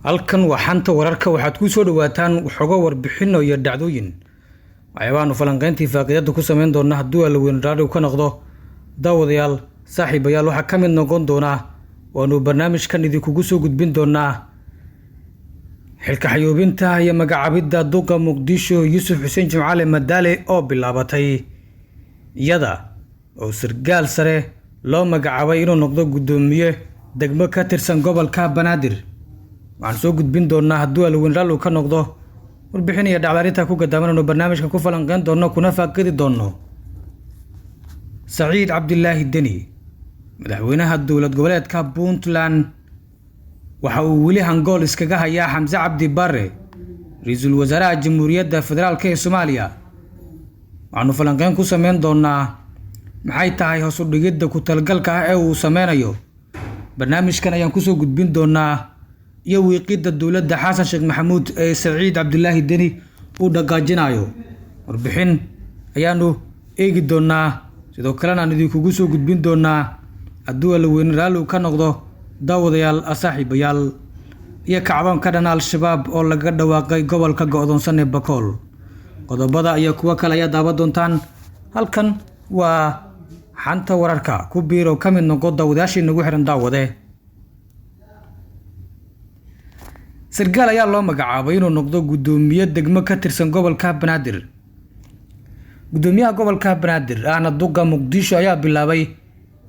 Halkan waa Xanta Wararka. Waxaad ku soo dhawaataan xogo, warbixino iyo dhacdooyin. Waxyaabahaanu falanqeyntii faaqidada ku sameyn doona hadduu Allaweyn raadhiw ka noqdo, daawadayaal, saaxiibayaal, waxaa ka mid noqon doonaa waanu barnaamijkan idinkugu soo gudbin doonaa xilka xayuubinta iyo magacaabidda duqa Muqdisho Yuusuf Xuseen Jimcaale Madaale oo bilaabatay, iyada oo sargaal sare loo magacaabay inuu noqdo guddoomiye degmo ka tirsan gobolka Banaadir. Waxaan soo gudbin doonaa hadduu Alweyn raallu ka noqdo warbixin iyo dhacda arrintaa ku gadaamanaynu barnaamijka ku falanqeyn doonno kuna faaqidi doonno. Saciid Cabdilaahi Deni, madaxweynaha dowlad goboleedka Puntland, waxa uu weli hangool iskaga hayaa Xamse Cabdi Barre, ra-iisul wasaaraha Jamhuuriyadda Federaalk ee Soomaaliya. Waxaanu falanqeyn ku sameyn doonaa maxay tahay hoos u dhigidda ku-talagalka ah ee uu sameynayo. Barnaamijkan ayaan kusoo gudbin doonaa iyo wiiqidda dowladda Xasan Sheekh Maxamuud ee Saciid Cabdilaahi Deni uu dhaqaajinayo. Warbixin ayaanu eegi doonaa, sidoo kalena aan idinkugu soo gudbin doonaa hadduu Allaweyne raalli ka noqdo, daawadayaal, saaxiibayaal, iyo kacdoon ka dhana Al-Shabaab oo laga dhawaaqay gobolka go-doonsan ee Bakool. Qodobada iyo kuwo kale ayaa daawan doontaan. Halkan waa Xanta Wararka, ku biir oo ka mid noqo daawadayaashii nagu xiran. Daawade, sargaal ayaa loo magacaabay inuu noqdo guddoomiye degmo ka tirsan gobolka Banaadir. Guddoomiyaha gobolka Banaadir ahna duqa Muqdisho ayaa bilaabay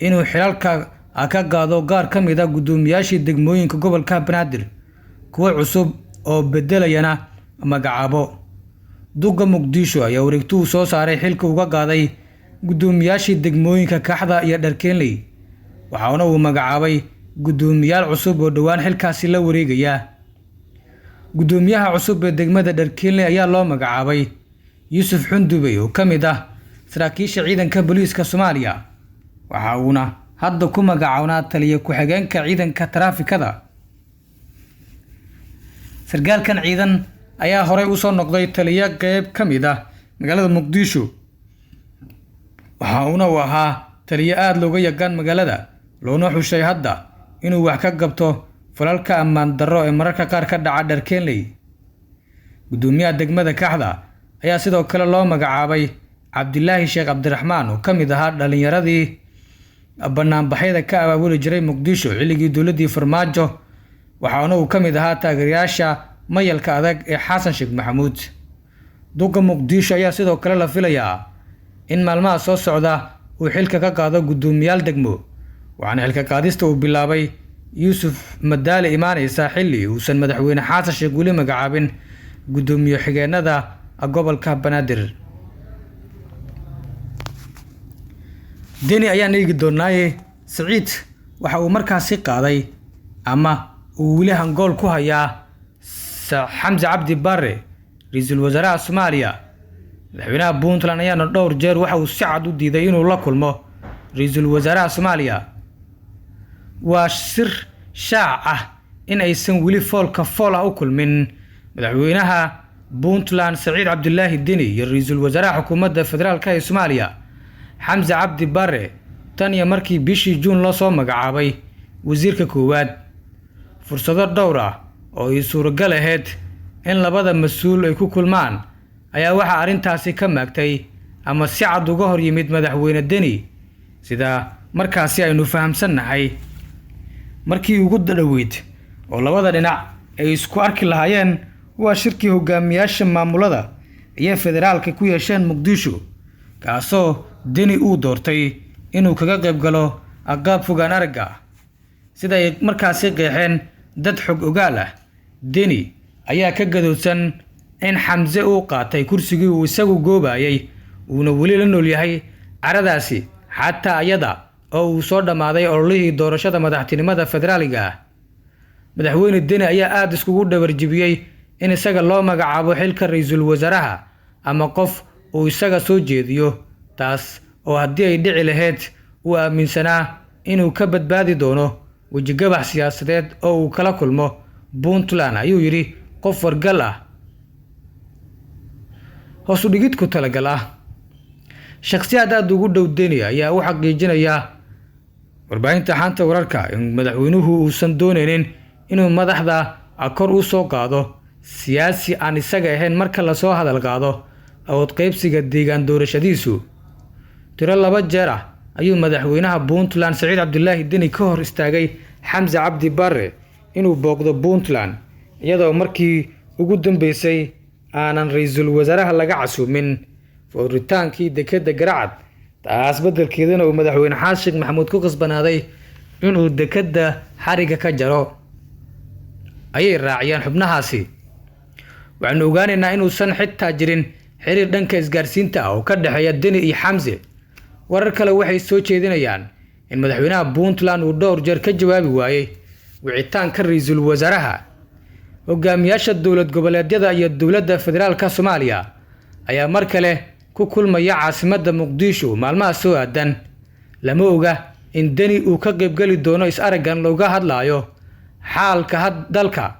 inuu xilalka ka qaado qaar ka mid a guddoomiyaashii degmooyinka gobolka Banaadir, kuwo cusub oo bedelayana magacaabo. Duqa Muqdisho ayaa wareegtuhu soo saaray xilka uga qaaday guddoomiyaashii degmooyinka Kaxda iyo Dharkeenley, waxaana uu magacaabay guddoomiyaal cusub oo dhowaan xilkaasi la wareegaya. Guddoomiyaha cusub ee degmada Dharkeenley ayaa loo magacaabay Yuusuf Xundubey oo ka mid ah saraakiisha ciidanka booliiska Soomaaliya, waxa uuna hadda ku magacawnaa taliya ku-xigeenka ciidanka taraafikada. Sargaalkan ciidan ayaa horey usoo noqday taliyo qeyb ka mid ah magaalada Muqdisho, waxa uuna uu ahaa taliyo aada looga yaqaan magaalada, loona xushay hadda inuu wax ka qabto falalka ammaan darro ee mararka qaar ka dhaca Dharkeenley. Guddoomiyaha degmada Kaxda ayaa sidoo kale loo magacaabay Cabdilaahi Sheekh Cabdiraxmaan oo ka mid ahaa dhalinyaradii banaanbaxyada ka abaabuli jiray Muqdisho xilligii dowladdii Farmaajo, waxaana uu ka mid ahaa taageerayaasha mayalka adag ee Xasan Sheekh Maxamuud. Duqa Muqdisho ayaa sidoo kale la filayaa in maalmaha soo socda uu xilka ka qaado guddoomiyaal degmo, waxaana xilka qaadista uu bilaabay Yuusuf Madaale imaaneysa xilli uusan madaxweyne Xasan Sheekh weli magacaabin guddoomiye xigeenada gobolka Banaadir. Deni ayaan eegi doonaaye, Saciid waxa uu markaasi qaaday ama uu weli hangool ku hayaa Xamse Cabdi Barre, ra-iisul wasaaraha Soomaaliya. Madaxweynaha Puntland ayaana dhowr jeer waxa uu si cad u diiday inuu la kulmo ra-iisul wasaaraha Soomaaliya. Waa sir shaac ah in aysan weli foolka fool ah u kulmin madaxweynaha Puntland Saciid Cabdilaahi Deni iyo ra-iisul wasaaraha xukuumadda federaalk ee Soomaaliya Xamse Cabdi Barre tan iyo markii bishii Juun loo soo magacaabay wasiirka koowaad. Fursado dhowr ah oo ay suuragal ahayd in labada mas-uul ay ku kulmaan ayaa waxaa arrintaasi ka maagtay ama si cad uga hor yimid madaxweyne Deni, sida markaasi aynu fahamsannahay. Markii ugu dhoweyd oo labada dhinac ay isku arki lahaayeen waa shirkii hogaamiyaasha maamulada iyo federaalka ku yeesheen Muqdisho, kaasoo Deni uu doortay inuu kaga qayb galo qaab fogaan aragga, sida ay markaasi qeexeen dad xog ogaal ah. Deni ayaa ka gadoodsan in Xamse uu qaatay kursigii uu isagu goobayay, uuna weli la nool yahay caradaasi xataa iyada oo uu soo dhammaaday ololihii doorashada madaxtinimada federaaliga ah. Madaxweyne Deni ayaa aada iskugu dhabarjibiyey in isaga loo magacaabo xilka ra-iisul wasaaraha ama qof uu isaga soo jeediyo, taas oo haddii ay dhici lahayd uu aaminsanaa inuu ka badbaadi doono wejigabax siyaasadeed oo uu kala kulmo Puntland, ayuu yidhi qof wargal ah. Hoos u dhigid ku talagal ah. Shakhsiyaad aada ugu dhow Deni ayaa u xaqiijinaya warbaahinta Xanta Wararka in madaxweynuhu uusan dooneynin inuu madaxda kor u soo qaado siyaasi aan isaga ahayn marka lasoo hadal qaado awood qaybsiga deegaan doorashadiisu. Tiro 2 jeer ah ayuu madaxweynaha Puntland Saciid Cabdulaahi Deni ka hor istaagay Xamse Cabdi Barre inuu booqdo Puntland, iyadoo markii ugu dambeysay aanan ra'iisul wasaaraha laga casuumin furitaankii dekedda Garacad, taas beddelkeedana uu madaxweyne Xasan Sheekh Maxamuud ku qasbanaaday inuu dekedda xariga ka jaro. Ayay raaciyaan xubnahaasi. Waxaanu ogaanaynaa inuusan xitaa jirin xiriir dhanka isgaarsiinta ah oo ka dhexeeya Deni iyo Xamse. Warar kale waxay soo jeedinayaan in madaxweynaha Puntland uu dhowr jeer ka jawaabi waayey wicitaanka ra'iisul wasaaraha. Hogaamiyaasha dowlad goboleedyada iyo dowladda federaalka Soomaaliya ayaa mar kale ku kulmaya caasimadda Muqdisho maalmaha soo aadan. Lama oga in Deni uu ka qaybgeli doono is-araggan looga hadlayo xaalka dalka.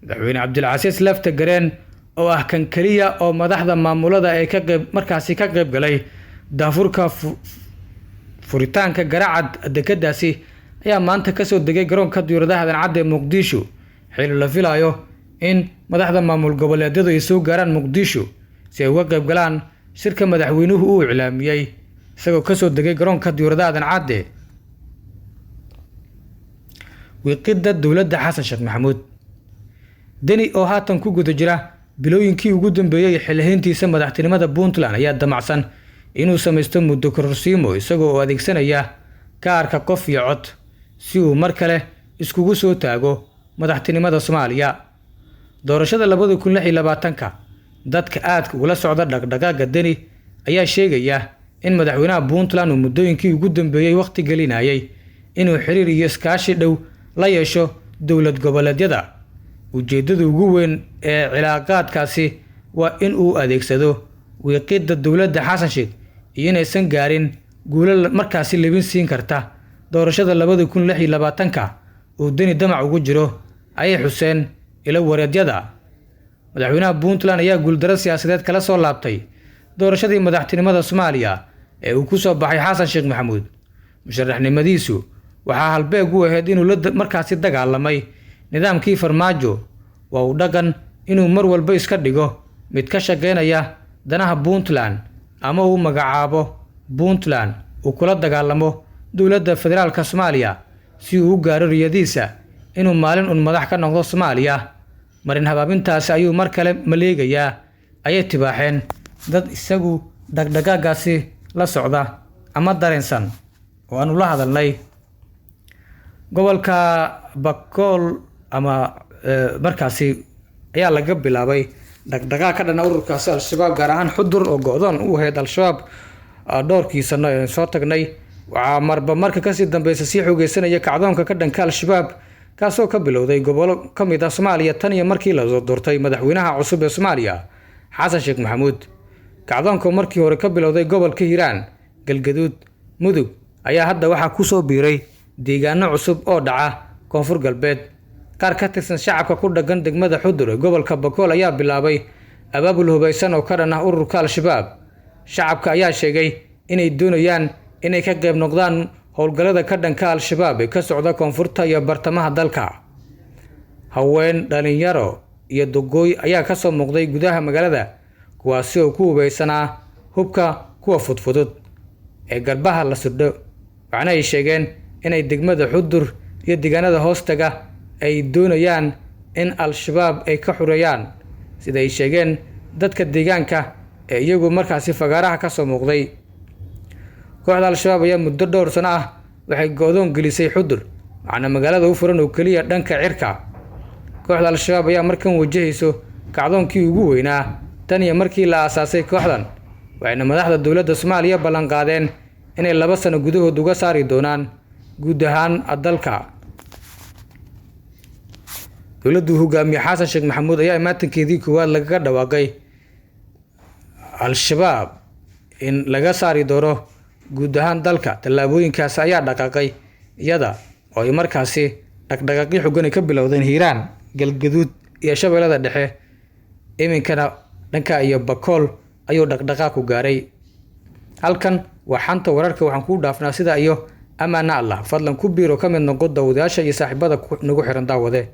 Madaxweyne Cabdilcasiis Lafta Gareen oo ah kan kaliya oo madaxda maamulada ee ka qayb markaasi ka qayb galay daafurka furitaanka Garacad dekeddaasi ayaa maanta kasoo degay garoonka diyaaradaha Aadan Cadde ee Muqdisho, xilli la filayo in madaxda maamul goboleedyadu ay soo gaaraan Muqdisho si ay uga qayb galaan shirka madaxweynuhu uu iclaamiyey isagoo kasoo degay garoonka diyaaradaha Aadan Cadde. Wiiqidda dowladda Xasan Sheekh Maxamuud. Deni oo haatan ku guda jira bilooyinkii ugu dambeeyey xilhayntiisa madaxtinimada Puntland ayaa damacsan inuu samaysto muddo kororsiimo isagoo oo adeegsanaya kaarka qof iyo cod si uu mar kale iskugu soo taago madaxtinimada Soomaaliya. Doorashada 2026 dadka aadka ula socda dhaqdhaqaaqa Deni ayaa sheegaya in madaxweynaha Puntland uu muddooyinkii ugu dambeeyey waqti gelinayay inuu xiriir iyo iskaashi dhow la yeesho dowlad goboleedyada. Ujeedada ugu weyn ee cilaaqaadkaasi waa in uu adeegsado wiiqidda dowladda Xasan Sheekh iyo inaysan gaarin guulo markaasi libin siin karta doorashada 2026 uu Deni damac ugu jiro, ayay xuseen ilo wareedyada. Madaxweynaha Puntland ayaa guuldarro siyaasadeed kala soo laabtay doorashadii madaxtinimada Soomaaliya ee uu ku soo baxay Xasan Sheekh Maxamuud. Musharaxnimadiisu waxaa halbeeg u ahayd inuu la markaasi dagaalamay nidaamkii Farmaajo. Waa uu dhaqan inuu mar walba iska dhigo mid ka shaqeynaya danaha Puntland ama uu magacaabo Puntland uu kula dagaalamo dowladda federaalka Soomaaliya si uu u gaaro riyadiisa inuu maalin uun madax ka noqdo Soomaaliya. Marin habaabintaasi ayuu mar kale maleegayaa, ayay tibaaxeen dad isagu dhaqdhaqaagaasi la socda ama dareensan oo aanu la hadalnay. Gobolka Bakool ama markaasi ayaa laga bilaabay dhaqdhaqaaq ka dhana ururkaasi Al-Shabaab, gaar ahaan Xudur oo go'doon u ahayd Al-Shabaab dhowrkii sano ee soo tagnay. Waxaa marba marka kasii dambeysa sii xoogeysanaya kacdoonka ka dhanka Al-Shabaab, kaasoo ka bilowday gobollo ka mid ah Soomaaliya tan iyo markii la soo doortay madaxweynaha cusub ee Soomaaliya Xasan Sheekh Maxamuud. Kacdoonka markii hore ka bilowday gobolka Hiiraan, Galgaduud, Mudug ayaa hadda waxaa ku soo biiray deegaano cusub oo dhaca Koonfur Galbeed. Qaar ka tirsan shacabka ku dhaqan degmada Xudur ee gobolka Bakool ayaa bilaabay abaabul hubaysan oo ka dhan ah ururka Al-Shabaab. Shacabka ayaa sheegay inay doonayaan inay ka qayb noqdaan howlgallada ka dhanka Al-Shabaab ee ka socda koonfurta iyo bartamaha dalka. Haween, dhalinyaro iyo dogooy ayaa ka soo muuqday gudaha magaalada, kuwaasi oo ku hubaysanaa hubka kuwa fudfudud ee garbaha la sudho. Waxaana ay sheegeen inay degmada Xudur iyo deegaanada hoostaga ay doonayaan in Al-Shabaab ay ka xureeyaan, sida ay sheegeen dadka deegaanka ee iyagu markaasi fagaaraha ka soo muuqday. Kooxda Al-Shabaab ayaa muddo dhowr sano ah waxay go'doon gelisay Xudur, waxaana magaalada u furan oo keliya dhanka cirka. Kooxda Al-Shabaab ayaa markan wajahayso kacdoonkii ugu weynaa tan iyo markii la aasaasay kooxdan, waxayna madaxda dowladda Soomaaliya ballan qaadeen inay 2 sano gudahood uga saari doonaan guud ahaan dalka. Dowladdu hogaamiye Xasan Sheekh Maxamuud ayaa imaatinkeedii koowaad lagaga dhawaaqay Al-Shabaab in laga saari doono guud ahaan dalka. Tallaabooyinkaas ayaa dhaqaaqay iyada oo ay markaasi dhaqdhaqaaqyo xooggan ay ka bilowdeen Hiiraan, Galgaduud iyo Shabeellada Dhexe. Iminkana dhanka iyo Bakool ayuu dhaqdhaqaaqu gaaray. Halkan waa xanta wararka, waxaan kuu dhaafnaa sida iyo amaana Allah. Fadlan ku biiro ka mid noqo daawadayaasha iyo saaxiibada nagu xiran daawade.